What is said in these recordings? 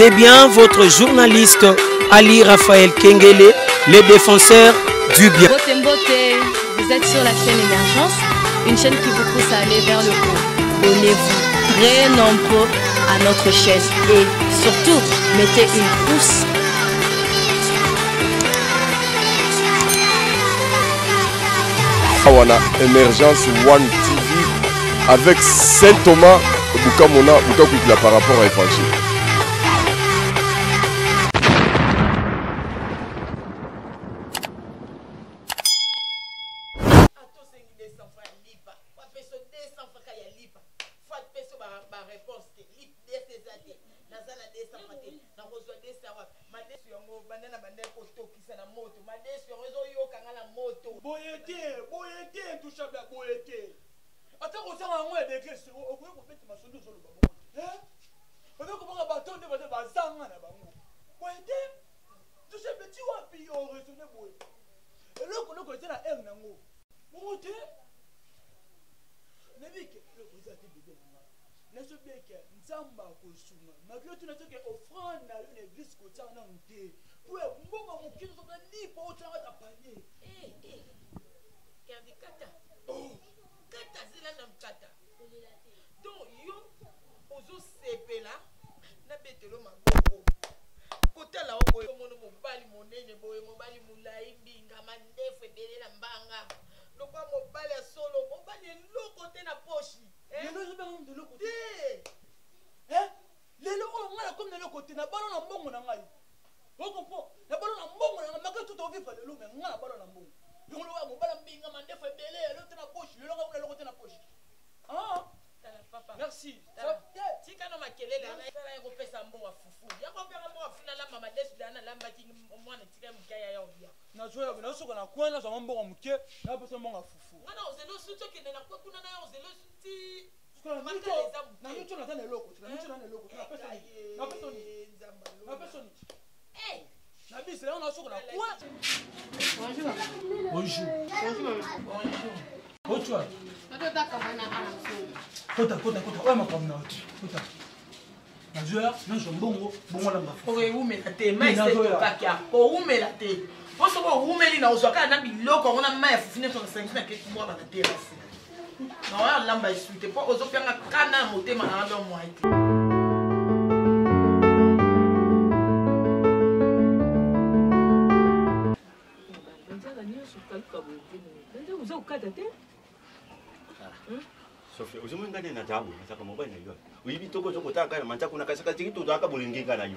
C'est bien votre journaliste Ali Raphaël Kengele, le défenseur du bien. Mbote Mbote, vous êtes sur la chaîne Émergence, une chaîne qui vous pousse à aller vers le haut. Abonnez-vous très nombreux à notre chaîne et surtout, mettez une pouce. Awa na Emergence One TV avec Saint Thomas Bukamona Bukakwikila par rapport à Évangile. Boye te, boye te, intouchable ya boye te. Ata kosala yango ya degre sero, okoki kobeta masolo ozoloba bongo te. Eh? Okoki kobanga bato nde baza bazanga na bango. Boye te. Intouchable ti wapi o raisonner boye. Eloko eloko eza na heure nango. Bongo te. Nayebi ke eloko eza te bebe na nga. Nazo beke Nzambe akosunga. Malgré tout nazo ke offrande na yo na église kotia nanu te. Po ya mbongo moke ozoka lipa otia na panier. Eh, eh. Kerdi kata. Oh. Kata zela na mkata. Donc yo ozosepela na betelo maboko. Kotala oyo mono mobali monene boye mobali molai mbinga mandefu ebele na mbanga lokwa mobali ya solo mobali eloko te na poshi eh? Lelo ozobenga moto eloko te eh? Lelo oyo ngai nakomi na eloko te nabala na mbongo na ngai okompo nabala na mbongo na ngai maka tuta ovivre lelo me ngai nabala na mbongo yango lokola mobala mbinga mandefu ebele eloko te na poche lelo ngai kuna eloko te na poche ah merci tika no makelele tala ye kopesa mbongo ya fufu yango opeka mbongo ya fufu nalamba madesu dana nalambaki mwana etika moke ya ya olia nazoya nazosoka na coin nazwanga mbongo moke napesa mbongo ya fufu wana ozeli osuti okende na kwe kuna na yo ozeli osuti na miso naza na eloko te na miso naza na eloko te napesa nini napesa nini napesa nini na biso yango nasoka na coin. Bonjour. Bonjour. Bonjour. Otua. Kota kota kota oyo makambo na yo kota. Nazwa nazwa mbongo bongo na mafuta. Okowumela te mai se tokaki kowumela te mpo soki owumeli na ozwa kaka na biloko yango na mai ya fufu nyonso nasangisi na keti mwa bana terase na oya olamba esu te mpo ozopianga kana ya motema na wana mwai te. Oza kokata te Sophie, ozomoni ngai nde nazala boye, nazalaka mobali na yo. Oyebi toko ozo kotala ngai na manzaka kuna kasi kasi tozalaka bolenge ngai na yo.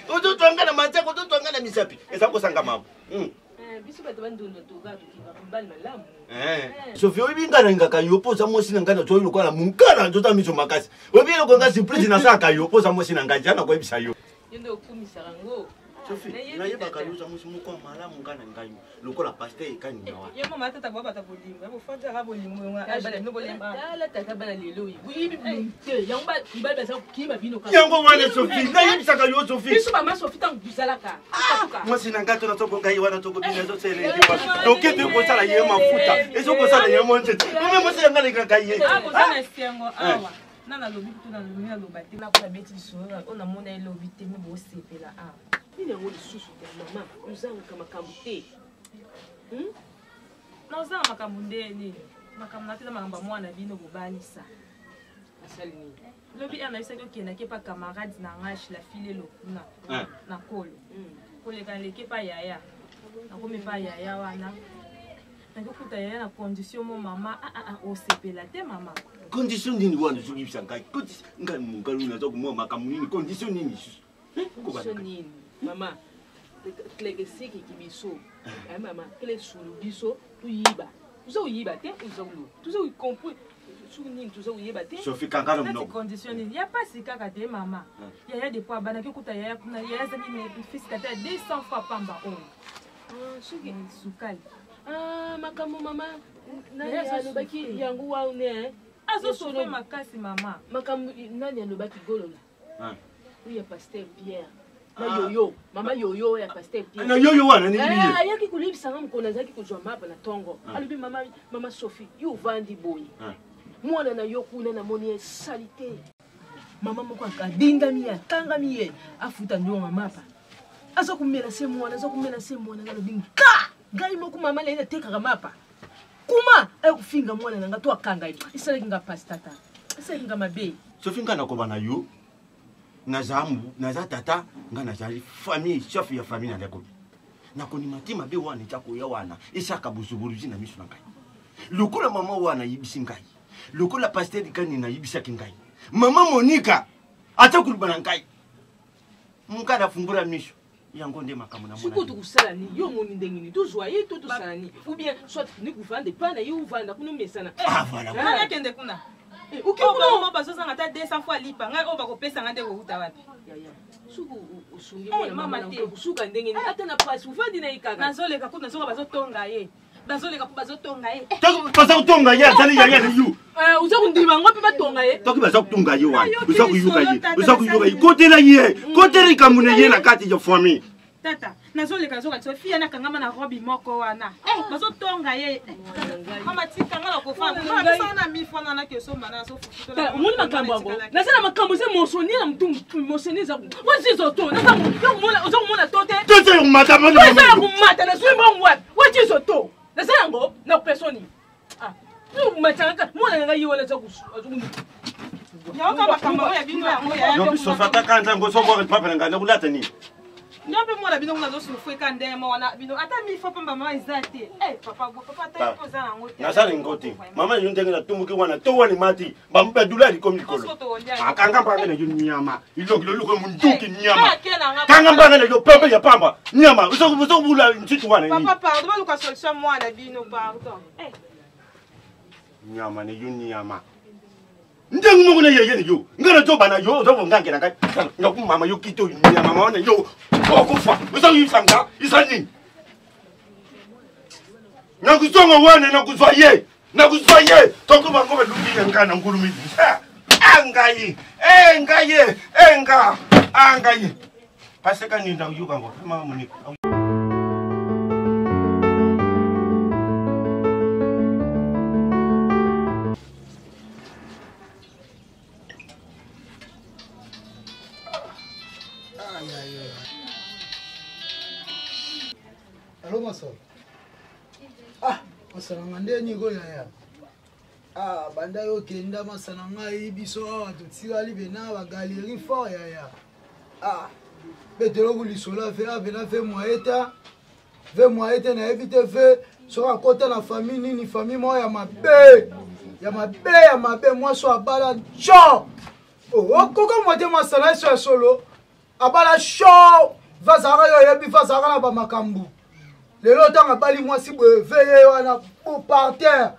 Ozotwa ngai na manzaka, ozotwa ngai na misapi. Eza kosanga mama. Hmm. Eh, biso bato bandundu toka tokima mobali malamu. Eh. Sophie, oyebi ngai nalingaka yo mpo oza mwasi na ngai nazoi lokola monkala nzoto miso makasi. Oyebi eloko ngai surprise nasalaka yo mpo oza mwasi na ngai, jana nakoyebisa yo. Yo nde okumisaka yango. Sophie, nayebaka yo oza mwasi moko ya malamu ngai na ngai lokola pasteur ekani na wana. Yo mama tata bwa bata bolingo, ya bofandi aka bolingo yo age na bino bolemba. Tala tata bana lelo oyo. Boyebi bolingo te. Yango ba mibali baza kokima bino kaka. Yango wana Sophie, nayebisaka yo Sophie. Biso ba ma Sophie tango tozalaka. Mwasi na ngai tona soko ngai wana toko bina ezo selenge wana. Toke te kosala ye mafuta, ezo kosala ye monzete. Meme mwasi na ngai alingaka ye. Ah, boza na esengo awa. Na nalobi kutu nalobi naloba te. Nakona beti lisolo oyo namona elobi te me bosepela awa. Nini yango lisusu te mama, ozangaka makambo te. Hmm? Na ozanga makambo nde nini? Makambo na te eza makambo ya mwana bino bobalisa. Asali nini? Lobi ana ayebisaki okendaki epa camarade na ngai la fille lokuna na kolo. Koleka naleki epa yaya. Nakomi epa yaya wana. Nakokuta yaya na condition mo mama ah ah ah osepela te mama. Condition nini wana ozokibisa ngai? Condition ngai mongalu naza komona makambo nini? Condition nini lisusu? Condition nini? Mama, kleke siki kibiso. Ay mama, kele sulu biso tuyiba. Tuza uyiba te, uza ulo. Tuza ukompre. Soki nini tuza uyeba te. Sophie kanga na monoko. Condition nini? Ya pasi kaka te mama. Yaya depuis abanaki kuta yaya kuna yaya azangi ne fils kata 200 fois pamba oyo. Ah, soki sukali. Ah, makambo mama nani alobaki yango wana eh. Azo souffrir makasi mama. Makambo nani alobaki golola? Oyo ya pasteur Pierre. Na ah. yoyo, mama yoyo ya pasteur Pierre. Na yoyo wana nini biye? Eh, ayaki kolibisa nga mokolo nazalaki kozwa mapa na tongo. Ah. Alobi mama mama Sophie, yo ovandi boye. Ah. Mwana na yo kuna namoni ye salite. Mama moko adindami ye, akangami ye, afuta ndongo ya mapa. Aza komela se mwana, aza komela se mwana, nalobi nka! Ngai moko mama na ye natekaka mapa. Kuma aye kofinga mwana na ngai to akanga ye. Esalaki nga pasi tata. Esalaki nga mabe. Sophie nga nakoba na yo naza naza tata nga nazali famille chef ya famille na ndako nakondima te mabe wana eza koya wana esaka bozobolozi na miso na ngai lokola mama wana ayebisi ngai lokola paster likani nayebisaki ngai mama monika ata koloba na ngai mokala afungula miso yango nde makambo na sikoyo tokosala nini yo omoni ndenge nini tozwa ye to tosala nini ou bien soit ni kovanda epai na ye ovanda kuna omesana ah, voilà. nani akende kuna eh, okekuna bazozanga ata 200 fois lipa ngai oyo bakopesa ngai nde kouta wapi soki osungi eh, mwana mama kosuka ndenge nini ata na pasi ovandi na ye kaka nazoleka kuna nazoka bazotonga ye bazoleka mpo bazotonga ye baza kotonga ye azali yaya na yo eh, oza kondima yango mpe batonga ye toki baza kotonga ye wana oza koyoka ye oza koyoka ye kotela ye mm. kotela likambo na ye na kati ya famille tata nazoleka nazokanisa fille nakangama na robi moko wana eh, bazotonga ye eh, mama tikanga na kofanda na mifwana na kesomba na omoni makambo yango naza na makambo eza mosoni na mutu mosoni eza wazizo to oza komona to te eza ya komata nazwi mbongo wapi wazizo to naza yango na kopesoni matanga mwana na ngai ye wana aza sofata kanza ngo soko papa na ngai nakulata nini Yo mpe mwana bino kuna azosufreka ndenge moko na bino ata mifo pamba mama eza te eh, papa papa ata mpo oza nango te naza nango te mama yo ndenge natumbuki wana to wani mati badula likomi likolo akanga mbanga na yo nyama ilongi loluka munduki eh, nyama kanga mbanga na yo pembe ya pamba nyama ozokobula nsutu wana papa pardon baluka solution mwana bino pardon eh. nyama na yo nyama ndenge moko na yeye yo nga nazoba na yo ozokongangela ngai nakumama yo kito nyama wana yo okufa ozoyibisa nga eza nini nakuzonga wana nakuzwa ye nakuzwa ye toko bango baluki ya nga na ngulu mingi angai e ngai e nga angai paseka nini nakuyoka ngo mama monika Alo masolo. Ah, masala nga nde niko yaya. Ah, banda yo kenda masala ngai biso awa totikali bena ba galerie fort yaya. Ah, betelo ku lisolo ave ave na ve moyeta. Ve moye te nayebi te ve soki akota na famille nini famille moko ya mabe ya mabe ya mabe mwasi oyo abala nco okoka mwa te masala yeso ya solo abala sho ve azalaka yo oyebi ve azalaka na bamakambo lelo ntango abali mwasi boye ve ye wana par terre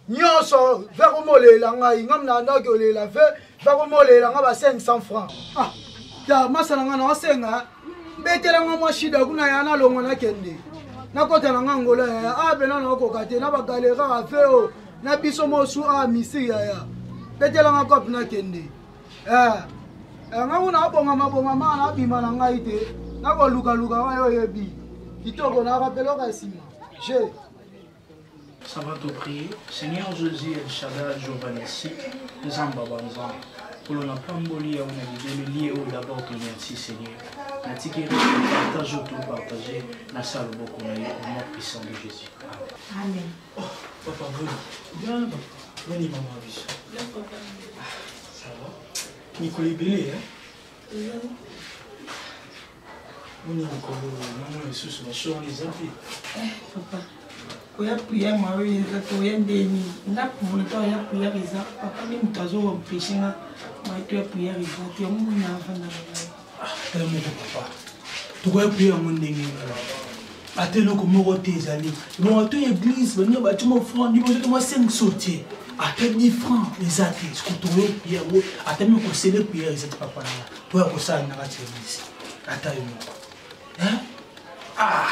nyonso ve komolela ngai ngam na ndaki olela ve ve komolela ngai ba 500 francs ah ta masala ngai naosenga betela nga mwa shida kuna ya nalongwa nakende nakota na nga ngola yaya a ah, pena naokoka te na bagalere kaka fe o na biso mosu a ah, misiri yaya betela nga cope nakende eh, eh, nga kuna abongama bongama nabima na ngai te nakolukaluka ngai oyebi kitoko nakapeloko ya nsima je Ça va te prier. Seigneur Jésus El Shaddai Jehovah Nissi, Nzamba ba Nzambe. Kolo na pamboli ya na libele lié oyo d'abord te merci Seigneur. Natiki partage oyo to partager na sa loboko na yo au nom puissant de Jésus. Amen. Amen. Oh, papa boni. Bien papa. Boni maman biso. Bien papa. Ah, ça va? Mikolo ebele hein? Boni mikolo mama lisusu basho wana eza te eh, papa koya priere mwa oyo eza te oya ndeni nga volonté oya priere eza papa nde moto azoempeshe nga mwa toya priere eza te yango mona avanda na ngai ah, tala moko papa tokoya priere yango ndenge nini ata eloko moko te ezali bongo ata église baninga batie mwa franc liboso te mwa 5 so te ata 10 franc eza te siko tokoya priere yango ata mi kosele priere eza te papa nanga toya kosala na kati ya église ata yo moko ah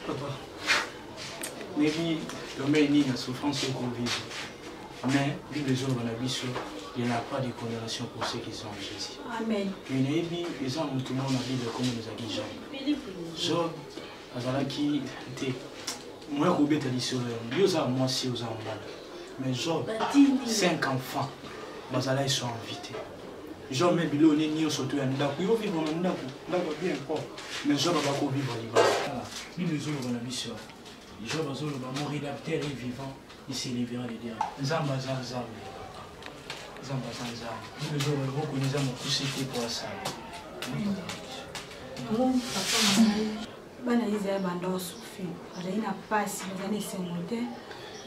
papa nayebi domaine nini ya souffrance okovivre Mais Bible ezoloba na biso il n'y a pas de condamnation pour ceux qui sont en Jésus. Amen. Mais nayebi eza motu moko na Bible komona ezalaki Job. Job azalaki te moya kobeta lisolo yango yo oza mwasi oza mobala. Mais Job, cinq enfants bazalaki so invité. Job me biloko ne nyonso to ya ndako yo vivre na ndako ndako bien propre mais Job abako vivre libanda. Bible ezoloba na biso Job azoloba mon rédacteur est vivant il s'élèvera le dernier. Nzambe aza Nzambe. Nzambe aza Nzambe. Bible ezoloba loboko na eza mokuse te mpo asala. Yango papa na ngai bana Israël banda osouffrir bazali na mpasi bazali na esengo te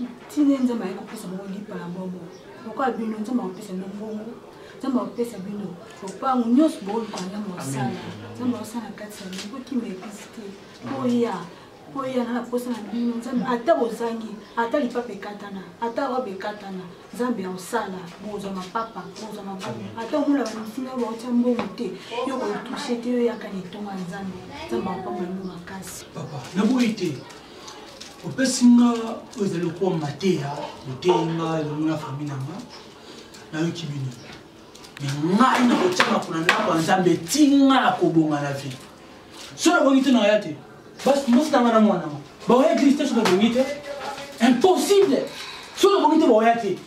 ntina nzambe ayaki kopesa bango lipa na bongo lokola bino nzambe akopesa bino mbongo nzambe akopesa bino lopango nyonso boluka nzambe osala nzambe osala na kati ya bino bokima eglise te boya boya na posa na bino nzambe ata bozangi ata lipapa ekatana ata robe ekatana nzambe akosala bozwa mapapa bozwa maboko ata omona bamisinga baotya mbongo te yo kotushe te yo yaka na etonga ya nzambe nzambe akopamba bino makasi papa naboyi te opesi nga oyo ezali lokola mateya oteyi nga elongo na famille na nga nayoki bino me ngai nakotya makolo na ndako ya nzambe ti nga nakobonga na vie so nabongi te naya te mwasi na nga na mwana nga baoya eglise te so nabongi te impossible so nabongi te baoya te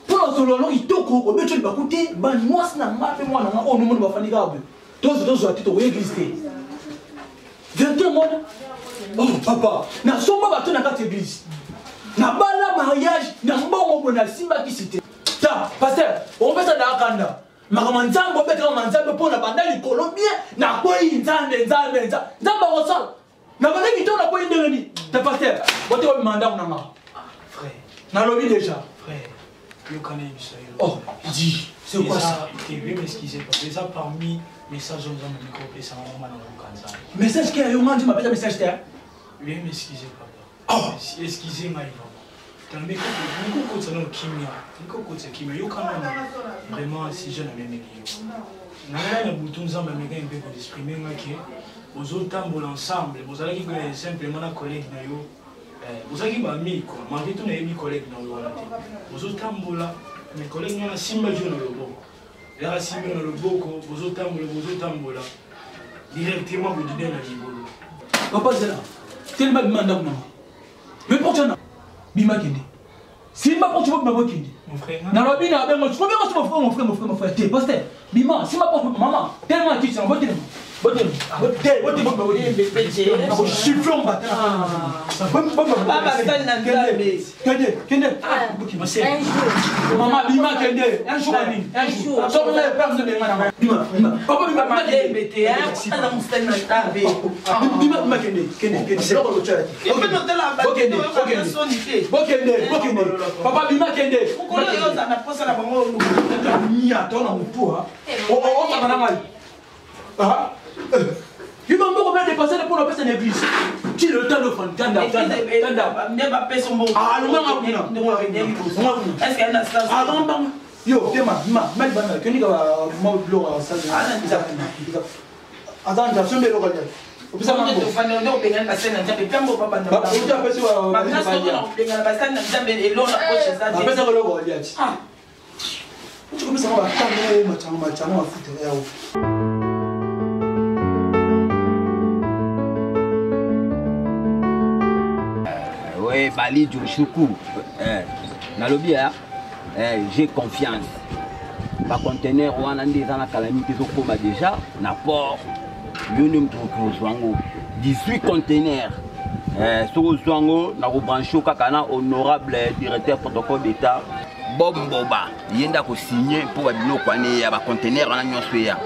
mpo na solo yango kitoko obeti libaku te bamwasi na nga mpe mwana nga oyo nomoni bafandi kaka boye tozwa tozwa te tokoya eglise te verité mona oh papa nasomba bato na kati eglise nabala mariage na mbongo boye nasimbakisi te ta paster okopesa daakanda makambo ya nzambe obetaka ma nzambe mpo na banda likolo bien nakwei nzambe nzambe nzambe nzambe akosala na banda kitoko nakwei ndenge nini te paster bote obima ndako na nga nalobi déjà oh dis c'est quoi ça veuillez m'excuser papa eza parmi message oyo nzambe miko opesanga mama na luka nzambe message ke yo nga nzambe apesa message te veuillez m'excuser papa oh excusez ngai vraiment Tala mikokotisa nano kimia mikokotisa kimia yoka nano vraiment sujet namemeli yo na ngai na butu nzambe amekaki mpe koexprime ngai ke bozotambola ensemble bozalaki simplement na collègue na yo eh, bozalaki baami kua malgré tout nayebi collègue na yo wana te bozotambola mais collègue wana asimbaki yo na loboko yaka asimbi yo na loboko bozotambola bozotambola directement bodide na libolo papa zela telema bima ndako nanga mais pourquoi na bima kende simba porte bima bokende nalobi na bengo soki bengo mon frère mon frère mon frère mon frère te pasteur bima simba porte mama tellement kiti na botelema botelema botelema botelema nakochiffle mbata kende kende mama bima kende un jour anini un jour soki ngai père nde benga na bima bima papa bima malembe te bima bima kende kende kende eloko lotya bokende bokende bokende papa bima kende nyata na motu osaka na ngai yo bamboko mpe dépense mpo na opesa na église ti le temps ofandi tanda tanda alonganga kuna alonganga yo tema ma ma libanda kenika ma biloko aza nza sombi eloko lia apesaka eloko alia ti otikopesaka batango macango macango mafuta yawo Oui, Bali Joshoukou. Eh, nalobi ya eh, j'ai confiance. Ba conteneur wana nde eza na calamité ezokoma déjà na port. Yo nde moto okozwa yango 18 conteneurs. Eh, soki ozwa yango nakobranche kaka na honorable directeur protocole d'état bob mboba ye nde akosigne mpo babiloko wana eya bacontener wana nyonso eya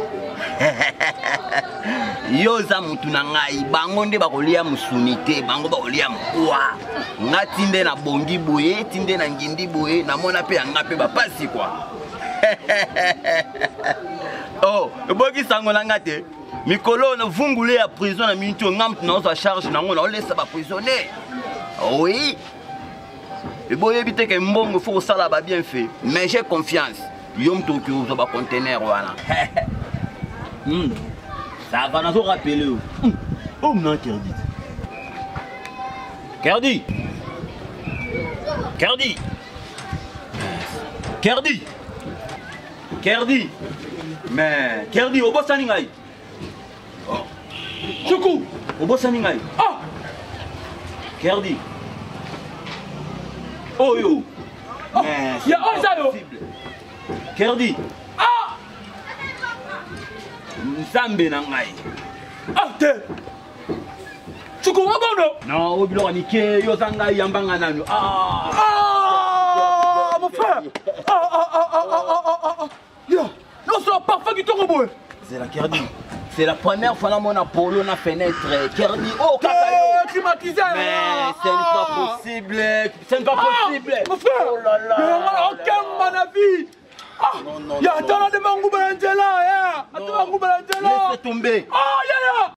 yo oza motu na ngai bango nde bakolia mosuni te bango bakolia mokwa nga ti nde nabongi boye ti nde na ngindi boye namona mpe ya nga mpe bapasi kua oh eboki sango na nga te mikolo na vungule ya prison na minute oyo nga motu naozwa charge nango naolesa baprisonnier oui eboyebi te ke mbongo fo kosala ba bienfait mais j'ai confiance yo moto okoki kozwa bacontener wana hmm. ça va nazo rappele yo hmm. oyo mna kerdi kerdi kerdi kerdi kerdi mais kerdi obosani ngai Oh. Chuku, obosani ngai. Ah! Kerdi. Oyo. Ya oyo eza yo. Kerdi. Ah! Nzambe na ngai. Ah te. Tu comprends pas non? Non, oyo biloko mike yo oza ngai yamba ngai nanu. Ah! Ah, mon frère. Ah ah ah ah ah ah ah. Ya, non c'est parfait kitoko boye. C'est la Kerdi. C'est la première fois namona polo na fenêtre. Kerdi, oh kaka yo. Climatisé. Mais ce n'est pas possible. Ce n'est pas possible. Mon frère. Oh là là. Okemba na vie. Ah, non, non, ya tala nde banguba na nzela ya ata banguba na nzela. Laisse tomber. Ah, ya ya.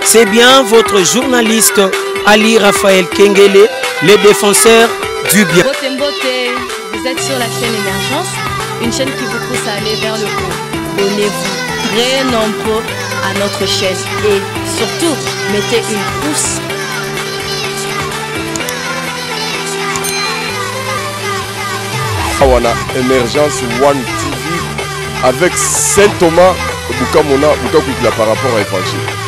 C'est bien votre journaliste Ali Raphaël Kengele, le défenseur du bien. Mbote Mbote, vous êtes sur la chaîne Émergence, une chaîne qui vous pousse à aller vers le haut. Donnez-vous très nombreux à notre chaîne et surtout, mettez une pouce. Awa na Emergence One TV avec Saint Thomas Bukamona Bukakwikila par rapport à évangile.